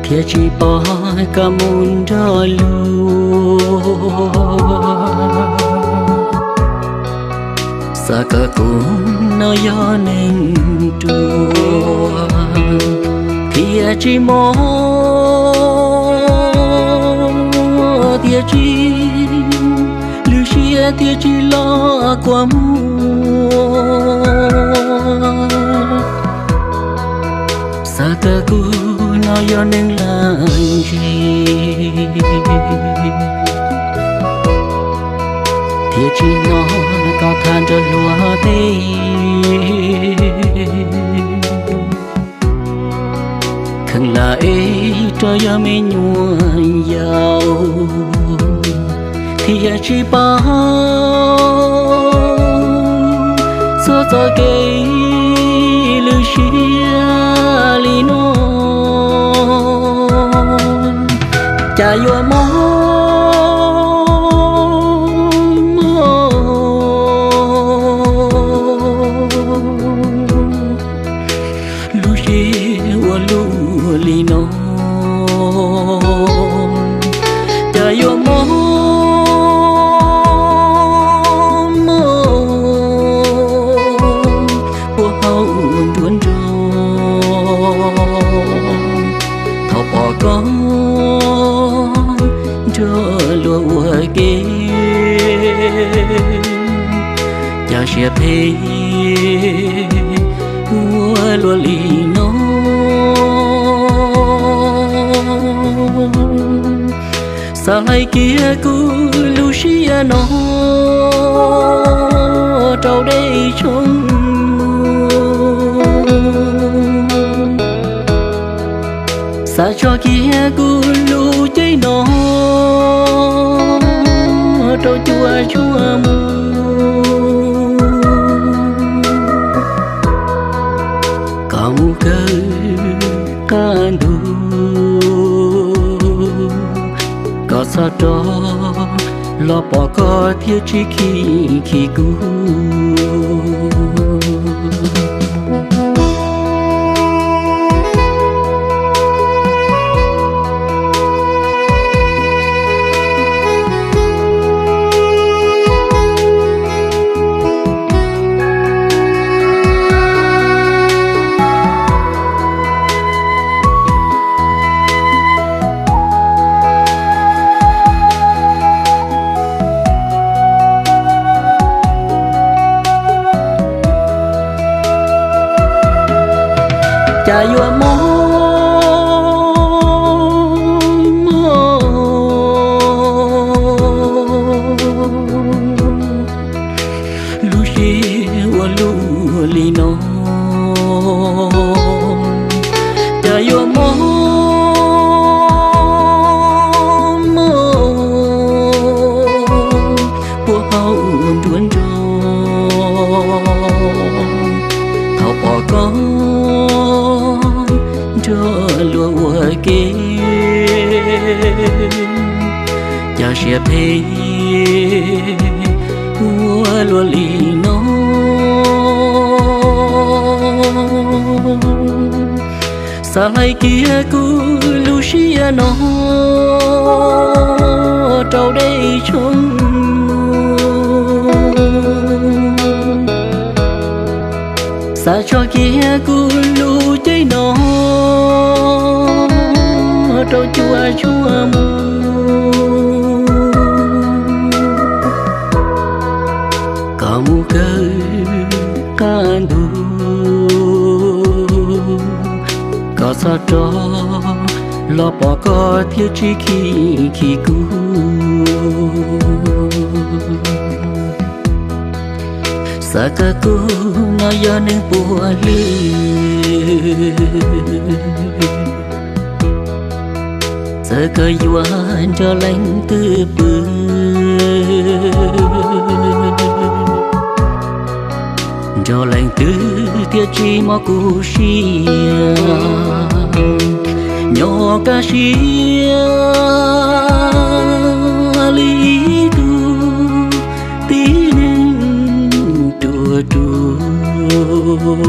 thiaj tsis pom koj mus nrog luag. Xav kom kuv no yog neeg ruam thiaj tsis mob, thiaj tsis lwj siab, thiaj tsis los kua muag. Xav kom kuv no yog neeg lam ntse thiaj tsis hnov koj tham nrog luag teb. Kheev lam ev rau yog me nyuam yaus thiaj tsis paub txog txoj kev lwj siab li no. Cas yuav mob mob lub siab ua luaj li no, cas yuav mob mob ua hauv nruab nrog. Thaum pom koj nrog luag ua ke, cas siab phem ua luaj li no. Xav hlais kiag kuv lub siab no rau dej tshoob, xav tso kiag kuv lub cev no rau cua tshuaj mus. Koj mus kawg qab ntug, koj txhob rov los pom koj thiaj tsis khib khib kuv. Cas yuav mob mob lub siab ua luaj li no, cas yuav mob mob puag hauv nruab nrog. Thaum pom koj nrog luag ua ke, cas siab phem ua luaj li no. Xav hlais kiag kuv lub siab no rau dej tshoob, xav tso kiag kuv lub cev no rau cua tshuaj mus. Koj mus kawg qab ntug, koj txhob rov los pom koj thiaj tsis khib khib kuv. Xav kom kuv no yog neeg puas hwm, txawm koj yuav nrog leej twg pw, nrog leej twg thiaj tsis mob kuv siab. Nyob kaj siab li ib tug tib neeg ruam ruam, Tus